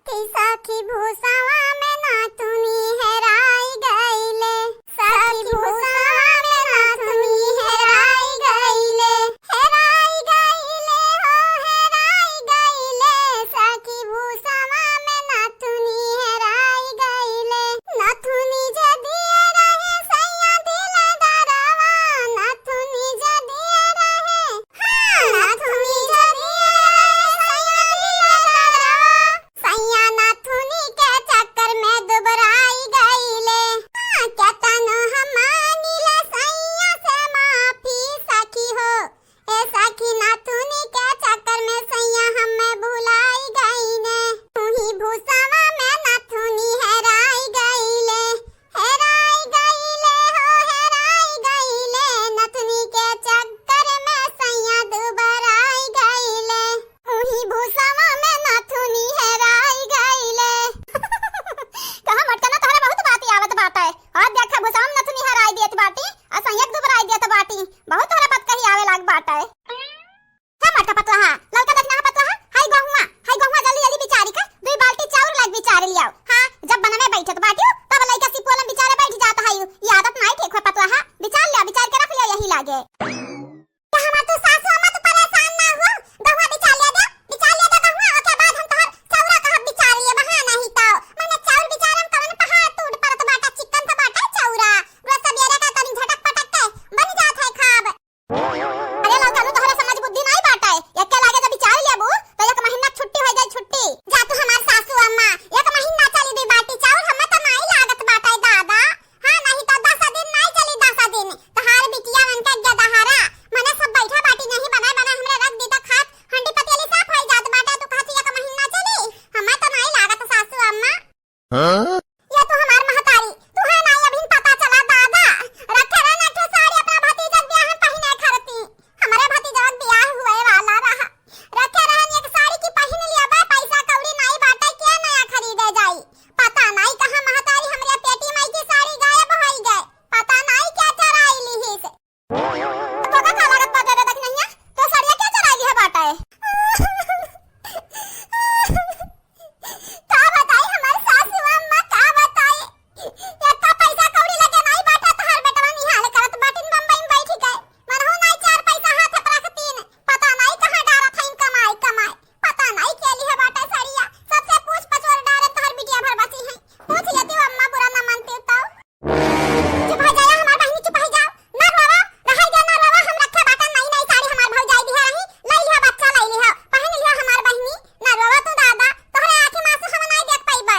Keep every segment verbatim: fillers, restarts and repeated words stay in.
सखी भूसवा में नाथुनी हेराई गइले, सखी भूसवा में नाथुनी हेराई गइले, हेराई गइले हो, हेराई गइले, सखी भूसवा में नाथुनी हेराई गइले। नाथुनी जे दिए रहे सैया दिल दरवा, नाथुनी जे दिए रहे, हाँ, नाथुनी जे दिए रहे सैया दिल दरवा। सैया नाथुनी के चक्कर में दुबराई गइले। हाँ, केतनो हम मांगिले सैया से माफी सखी हो। ए सखी नाथुनी के चक्कर में सैया हमें भुलाई गइने। तू ही भूसवा में नाथुनी हेराई गइले। हेराई गइले हो, हेराई गइले, नथुनी के चक्कर में सैया दुबराई गइले। उही भूसवा में नथुनी हेराई गइले। कहाँ मटकना, तोहरा बहुत बात आवत बाटे। और देखा, भूसवा में नथुनी हेराई देत बाटी, आ सैया के दुबराई देत बाटी। बहुत तोहरा बात कही आवे लाग बाटे। हे मोटा पतुआ, ललका देखना है पतुआ, हाय गहुआ, हाय गहुआ, जल्दी जल्दी बिचारी का दुई बाल्टी चाउर लाग बिचारे लियाओ। हाँ, जब बनवे बैठत बाटियो, तब लइका सिपुआ लम बिचारे बैठ जात है। ये आदत नाई ठीक है पतुआ, बिचार लिया, बिचार के रख लिया यही लागे। तो हमार तू सासू अम्मा तो परेशान ना हो, गहुआ बिचार लिया दे, बिचार लिया दे गहुआ, ओके बाद हम तोहर चाउरा कहब बिचार लिए, बहा नहीं तो। मने चाउर बिचारम कवन पहाड़ टूट पड़त बाटा, चिकन से बाटा चाउरा। रोज सबेरे का तनी झटक पटक के बन जात है खाब। अरे ललकनू, तोहरा समझ बुद्धि नाई बाटे। एके लागे जब बिचार लेबू, तो एक महीना छुट्टी हो जाए, छुट्टी। जा तू हमार सासू अम्मा, एक महीना चली दुई बाटी चाउर, हमें तो नाई लागत बाटे दादा। हाँ, नहीं तो दस दिन नाई चली, दस दिन। तहार बिटिया मन के गदहरा, मने सब बैठा बाटी नहीं बनाए बनाए हमरे रख दी तो खात हंडी पतीली साफ हो जात बाटे। तू कहती एक महीना चली, हमें तो नाई लागत सासू अम्मा। हाँ? ये तू हमार महतारी, तू है ना, अभिन पता चला दादा। रखे रहन एक ठो साड़ी अपना भतीजा के बियाह में पहिने खरती। हमरे भतीजा के बियाह हुए वाला रहा। रखे रहन एक साड़ी की पहिन लिया बा, पैसा कौड़ी नाई बाटे, के नया खरीदे जाई। पता नाई कहाँ महतारी हमरे पेटी माई की साड़ी गायब होई गए। पता नाई क्या चराई लिहिस। तोका का लागत बाटे रे दखिनहिया? तो सड़िया के चुराई लिहे बाटे? का बताई हमार सासू अम्मा, का बताई? एतना पैसा कौड़ी लगे नाई बाटे, तोहार बेटवा निहाल करत बाटिन बम्बई में बैठी के। मनहु नाई चार पैसा हाथ पर रखतीन। पता नाई कहाँ डारत हईन कमाई, कमाई। पता नाई के लिहे बाटे सड़िया। सबसे पूछ पछोर डारे तोहार बिटिया भर बची है। पूछ लेती अम्मा, बुरा न मानती तो। चुप हो जाया हमार बहिनी, चुप हो जाओ। ना रोवा, रहाई जा, ना रोवा, हम रखे बाटन नई नई साड़ी हमार भौजाई दिहे रही, लई लिहा बच्चा, लई लिहा, पहिन लिहा हमार बहिनी, ना रोवा तू दादा, तोहरे आँखी में आंसू हम नाई देख पइबे।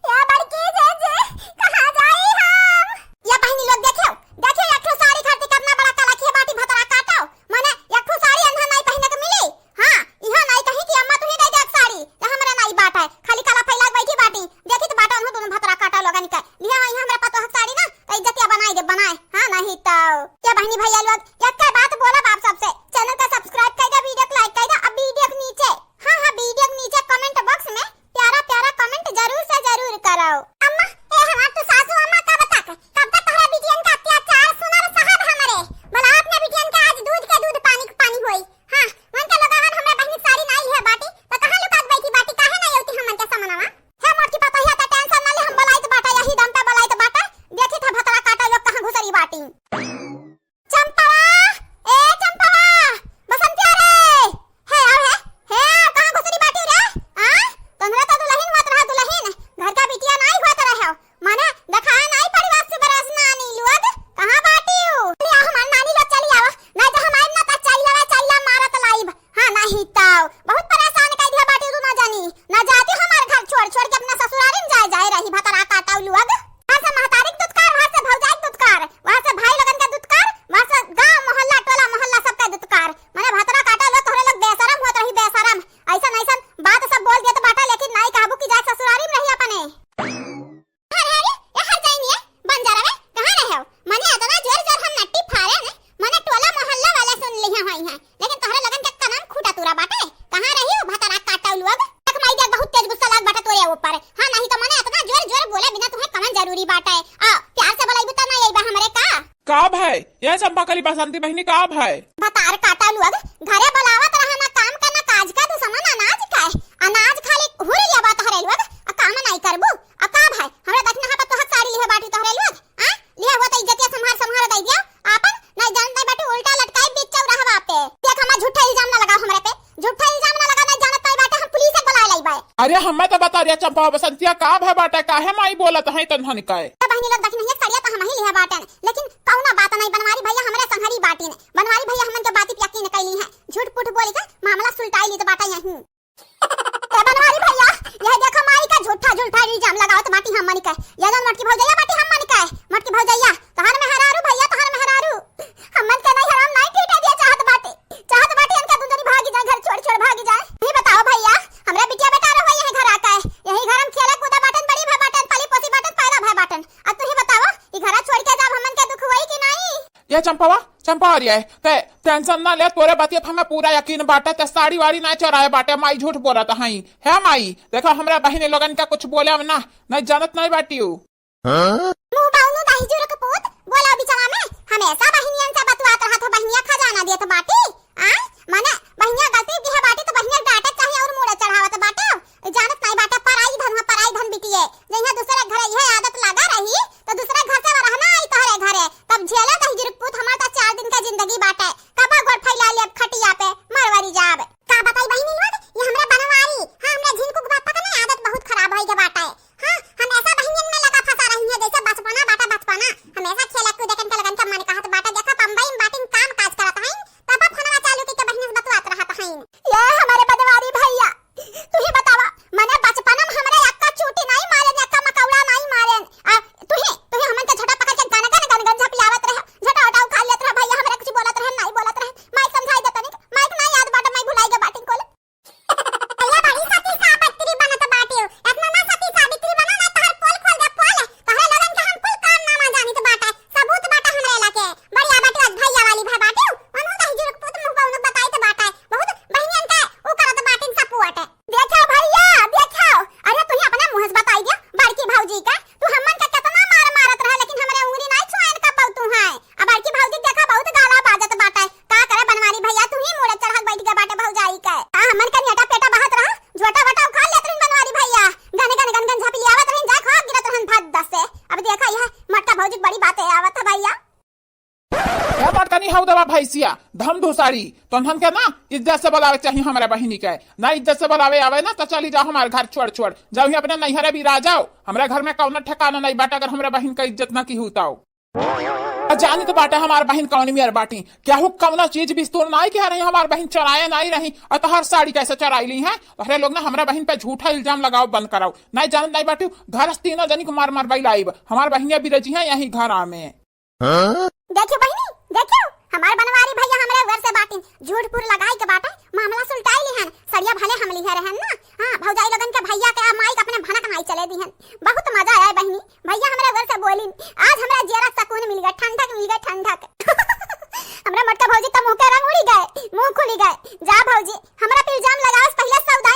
या बड़की जे जे, कहाँ जाई हम? या बहिनी लोग देखियो, देखियो एक ठो साड़ी खातिर कितना बड़ा कलखी बाटी भतरा काटो, मने एक ठो साड़ी अन्हा नाई पहिने के मिली, हाँ, इहो नाई कही कि अम्मा तुही दे दे साड़ी, त हमरा नाई बाटे, खाली काला फैला के बैठी बाटी। देखी त बाटा उन्हों दोनों भतरा काटा लोगन के। लिहा इहाँ हमरा पतोह के साड़ी ना, त इज्जतिया बनाई दे, बनाए। हाँ, नहीं तो। क्या बहनी भैया लोग, एक बात बोला बाप सबसे, channel का subscribe कर दे, video को like कर दे, अब video के नीचे, हाँ, हाँ, video के नीचे comment box में प्यारा प्यारा comment जरूर से जरूर करो। अम्मा, ए हमार तू सासू अम्मा का बता के, कब तक तोहरा बिटियन का अत्याचार सुनब सहब हमरे? बोला अपने बिटियन के आज दूध के दूध पानी के पानी होई। हाँ, मन के लोगवन हमरा बहिनी साड़ी नाई लिहे बाटी, त कहाँ लुकात बैठी बाटी, काहे नाई अउती हमन के समनवा? हे मोटकी पतोहिया, त tension ना ले, हम बोलाइत बाटा, यही दम पे बोलाइत बाटा, देखी था भतरा काटा लोग कहाँ घुसरी बाटी। चंपवा, ए चंपवा, बसंतिया रे, हे आओ, हे, हे आओ, कहाँ घुसरी बाटी रे? आ? तोहरे तो दुलहिन होत रहा, दुलहिन, घर का बिटिया नाई होत रहे हो। मने, देखाए नाई पड़ी बस बरस नानी लोग, कहाँ बाटिउ? चली आओ हमार नानी लोग, चली आओ, नहीं तो हम आइब ना त चैलवा, चैला मारत लाइब। हाँ, नहीं तो, बहुत परेशान कर दिया बाटिउ दुनो जनी, ना जाती हमार घर छोड़, छोड़ के अपना ससुरारी में जाए, जाए रही भतरा काटाउ लोग। वहाँ से महतारी के दुत्कार, वहाँ से भौजाई के दुत्कार, वहाँ से भाई लोगन के दुत्कार, वहाँ से गाँव, मोहल्ला, टोला, मोहल्ला सबके दुत्कार। मने भतरा काटा लो, तोहरे लोग बेशरम होत रही, बेशरम। ऐसन, ऐसन बात सब बोल देत बाटा, लेकिन नाई कहबू कि जाए ससुरारी में रही अपने। अरे, अरे, ए हर जाइनिए, बंजारा में कहाँ रहे हो? मने इतना जोर, जोर हम नट्टी फारे ने, मने टोला, मोहल्ला वाले सुन लिहे होई हैं। लेकिन तोहरे लोगन के कनम खूटा तुरा बाटे। कहाँ रही हो भतरा काटा लोग? देख माई देख, बहुत तेज गुस्सा लाग बाटे तोरे ऊपर। हाँ, नहीं तो मने इतना जोर जोर बोले बिना तुम्हें कवन जरूरी बाटे। आ, प्यार से बोलाइबू त ना अइबा हमरे का? का भाई? यह चंपा कली बसंती बहिनी का भाई? भतार काटा लोग, घरे बोलावत रहा ना काम का ना काज का, दुश्मन अनाज, अरे हमें तो बता दिया चंपा बसंतिया, का भय बाटे, काहे माई बोलत है तन्हन के? तो बहिनी लोग देखी नहीं, सड़िया तो हम ही लिहे बाटेन, लेकिन कौनो बात नहीं, बनवारी भैया हमरे संहरी बाटिन, बनवारी भैया हमन के बाती पे यकीन कैली है, झूठ पूठ बोली के मामला सुलटाई ली तो बाटा यहीं। ए बनवारी भैया, यह देखो माई का झूठा झूठा इल्जाम लगावत बाटी हमन के। ये जौन मोटकी भौजैया बाटी हमन के, मोटकी भौजैया, तोहर मेहरारू भैया, तोहर मेहरारू। हमन के नहीं हराम नहीं पीटे दिया चाहत बाटी। चाहत बाटी इनका दुंदरी भागी जाए, घर छोड़ छोड़ भागी जाए। नहीं बताओ भैया, हमरा बिटिया बेटा रहो यही घर आके। यही घर हम खेले कूदा बाटन, बड़ी भय बाटन, पाली पोसी बाटन, पैदा भय बाटन। अब तू ही बताओ, ई घरा छोड़ के जाब हमन के दुख होई कि नहीं? ये चंपावा, चंपा आ रही है, ते टेंशन ना ले, तोरे बतिया पे हमें पूरा यकीन बाटे, ते साड़ी वाड़ी ना चोराए बाटे, माई झूठ बोलत हई। हे माई, देखो हमरा बहिनी लोगन का कुछ बोले ना, नहीं जानत नहीं बाटियो। मुंह बाउनु दहिजर के पूत, बोला बिचरा में, हमेशा बहिनियन से बतुआत रहत हो, बहिनिया खजाना देत बाटी। आ, माने बहिनिया गलती की है बाटी तो बहिनिया डांटे चाहिए और मूड़े चढ़ावत बाटे। जानत नहीं बाटे, पराई धन है, पराई धन बिटिए। जइहा दूसरे घर यह आदत लगा रही, तो दूसरे घर से वरहना आई तोहरे घरे। तब झेला दहिजर के पूत, हमार तो चार दिन का जिंदगी बाटे। कबा गोड़ फैला लेब खटिया पे, मरवरी जाब। का बताई बहिनी लोग, ये हमरा बनवारी, हाँ, हमरा झिनकू के बापा का ना आदत बहुत खराब होई के बाटे। हाँ, हमेशा बहिनियन में लगा फंसा रही है, जैसे बचपना बाटे बचपना। हमेशा खेला कूदे के इनका लगन का मन कहत बाटे, देखा बम्बई में बाटिन काम काज करत हईन, तब फोनवा चालू की के बहिनी से बतुआत रहत हईन। ये हमारे बनवारी भैया, तू ही बतावा, मने बचपन में हमरे अक्का चूटी नहीं मारेन, अक्का मकौड़ा नहीं मारेन। आ, तू ही, तू ही हमन के झोटा पकड़ के गन गन गन गन झपियावत रहे, झोटा ओटा उखाड़ लेत रहे, भैया हमरे कुछ बोलत रहे, नहीं बोलत रहे। माइक समझाई दे तनिक, माइक ना याद बाटे, माइक भुलाई गे बाटिन कुल। भैया बड़ी सती सावित्री बनत बाटियो, इतना ना सती सावित्री बना ना, तोहर पोल खोल दे, पोल। तोहरे लोगन के हम कुल कारनामा जानित बाटे, सबूत बाटे हमरे लगे। बढ़िया बाटे, आज भैया वाली भय बाटे, उन्हों दहिजर के पूत मुंह बउनु बताइत बाटे। बहुत बहिनियन के ऊ करत बाटिन सपोर्ट। देखो भैया, देखो, अरे तू ही अपने मुंह से बताई दिया, बड़की भौजी का, तू हमन के कितना मार मारत रहे, लेकिन हमरे उंगली नहीं छुआइन का पाऊ तू है। अब बड़की भौजी देखा बहुत गाला बाजत बाटे, का करे बनवारी भैया, तू ही मूड़े चढ़ा के बैठ गए बाटे भौजाई के। आ हमन के नेटा पेटा बहत रहा, झोटा वोटा उखाड़ लेत रहिन बनवारी भैया, गन गन गन गन झपियावत रहिन, जाए खो गिरत रहन भद दस से। अब देखा यह मोटका भौजी के बड़ी बात है आवत है भैया। ए मोटकनी हऊ देवा भैंसिया, धम धुसारी, तोहन के ना इज्जत से बोलावे चाहिए हमरा बहिनी के। ना इज्जत से बोलावे आवे ना तो चली जाओ हमार घर छोड़ छोड़। जाओ ही अपने नैहरे बिरा जाओ। हमरा घर में कौनो ठिकाना नहीं बाटे अगर हमरा बहिन का इज्जत ना की होताओ। आ जानी तो बाटे हमार बहिन कौन मेर बाटी। केहू कौनो चीज बिस्तूर नहीं किहा रही, हमार बहिन चोराए नहीं रही। और तोहर साड़ी कैसे चोराई ली है? तोहरे लोग ना हमरा बहिन पे झूठा इल्जाम लगाओ बंद कराओ। नहीं जानत नहीं बाटी, घर से तीनों जनी को मार मार बैलाइब। हमार बहिनिया बिरजी है यही घर में। हाँ? देखियो बहिनी, देखियो, हमार बनवारी भैया हमरे घर से बाटिन, झूठ फूर लगाई के बाटे, मामला सुलटाई लिहन, सड़िया भले हम लिहे रहन ना। हाँ, भौजाई लोगन के भैया के आ माई के अपने भनक नाई चले दिहन। बहुत मजा आया बहिनी, भैया हमरे घर से बोलिन, आज हमरा जियरा सकून मिल गया, ठंडक मिल गया, ठंडक। हमरा मोटका भौजी का मुंह के रंग उड़ी गए, मुंह खुली गए। जा भौजी, हमरा पे इल्जाम लगाओ, पहले सौदा